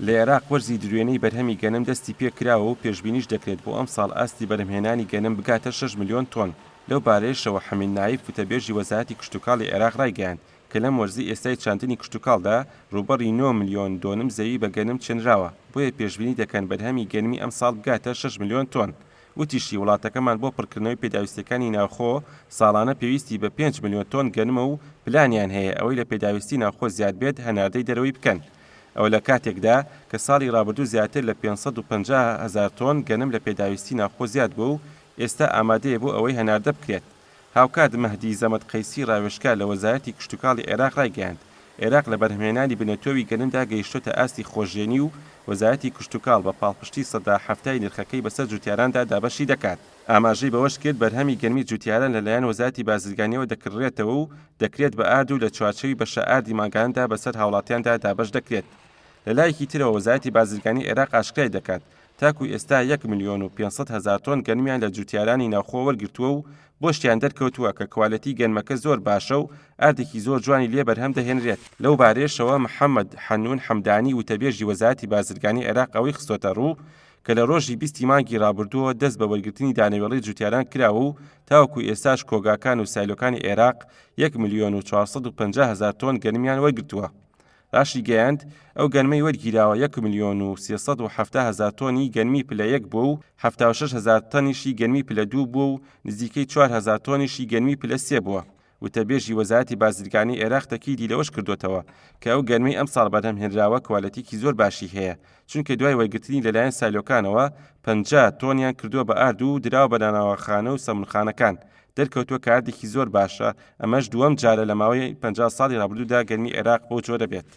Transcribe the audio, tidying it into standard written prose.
لە عێراق وەرزی دروێنەی بەرهەمی گەنم دەستی پێکراوە و پێشبینیش دەکرێت بۆ ئەمساڵ ئاستی بەرهەمهێنانی گەنم بگاتە شەش ملیۆن تۆن. لەو بارەیەشەوە حەمید نایف وتەبێژی وەزارەتی کشتوکاڵی عێراق ڕایگەیاند کە لەم وەرزی ئێستای چاندنی کشتوکاڵدا ڕووبەڕی نۆ ملیۆن دۆنم زەوی بە گەنم چێنراوە، بۆیە پێشبینی دەکەن بەرهەمی گەنمی ئەمساڵ بگاتە شەش ملیۆن تۆن. وتیشی، وڵاتەکەمان بۆ پڕکردنەوەی پێداویستییەکانی ناوخۆ ساڵانە پێویستی بە پێنج ملیۆن تۆن گەنمە و پلانیان هەیە ئەوەی لە پێداویستی ناوخۆ زیاد بێت هەناردەی دەرەوەی بکەن. ئەوە لە کاتێکدا کە ساڵی ڕابردوو زیاتر لە 550 هەزار تۆن گەنم لە پێداویستی ناوخۆ زیاد بووە و ئێستا ئامادەیە بۆ ئەوەی هەناردە بکرێت. هاوکات مەهدی زەمەد قەیسی ڕاوێژکار لە وەزارەتی کشتوکاڵی عێراق ڕایگەیاند، عێراق لە بەرهەمهێنانی بنەتۆوی گەنمدا گەیشتۆتە ئاستی خۆشژێنی و وەزارەتی کشتوکاڵ بە پاڵپشتی 70% ی نرخەکەی بەسەر جوتیاراندا دابەشی دەکات. ئاماژەی بەوەشکرد، بەرهەمی گەنمی جوتیاران لەلایەن وەزارەتی بازرگانییەوە دەکڕرێتەوە و دەکرێت بە ئارد و لە چوارچێوی بەشە ئاردی مانگانەدا بەسەر هاوڵاتیاندا دابەش دەکرێت. لەلایەکی ترەوە وەزارەتی بازرگانی عێراق ئاشکرای دەکات، تاکو ئێستا یەک ملیۆن و 500 هەزار تۆن گەنمیان لە جوتیارانی ناوخۆ وەرگرتووە و بۆشیان دەرکەوتووە کە کوالێتی گەنمەکە زۆر باشە و ئاردێکی زۆر جوانی لێ بەرهەم دەهێنرێت. لەو بارەیەشەوە محەمەد حەنون حەمدانی وتەبێژی وەزارەتی بازرگانی عێراق ئەوەی خستۆتەڕوو کە لە ڕۆژی 20 ی مانگی ڕابردووەوە دەست بە وەرگرتنی دانەوێڵەی جوتیاران کراوە و تاوەکو ئێستاش کۆگاکان و سایلۆکانی عێراق یەک ملیۆن و 450 هەزار تۆن گەنمیان وەرگرتووە. راشیگەیاند، ئەو گەنمەی وەرگیراوە یەک ملیۆن و 370 هەزار تۆنی گەنمی پلە یەک بووە و 76 هەزار تەنیشی گەنمی پلە دوو بووە و نزیکەی 4000 تۆنیشی گەنمی پلە سێ بووە. وتەبێژی وەزارەتی بازرگانی عێراق تەکیدی لەوەش کردووەتەوە کە ئەو گەنمەی ئەمساڵ بەرهەم هێنراوە کوالێتیکی زۆر باشی هەیە چونکە دوای وەرگرتنی لەلایەن سایلۆکانەوە 50 تۆنیان کردووە بە ئارد و دراوە بە نانەواخانە و سەمونخانەکان دەرکەوتووە کە ئاردێکی زۆر باشە، ئەمەش دووەم جارە لە ماوەی 50 ساڵی رابردوودا گەنمی عێراق بەو جۆرە بێت.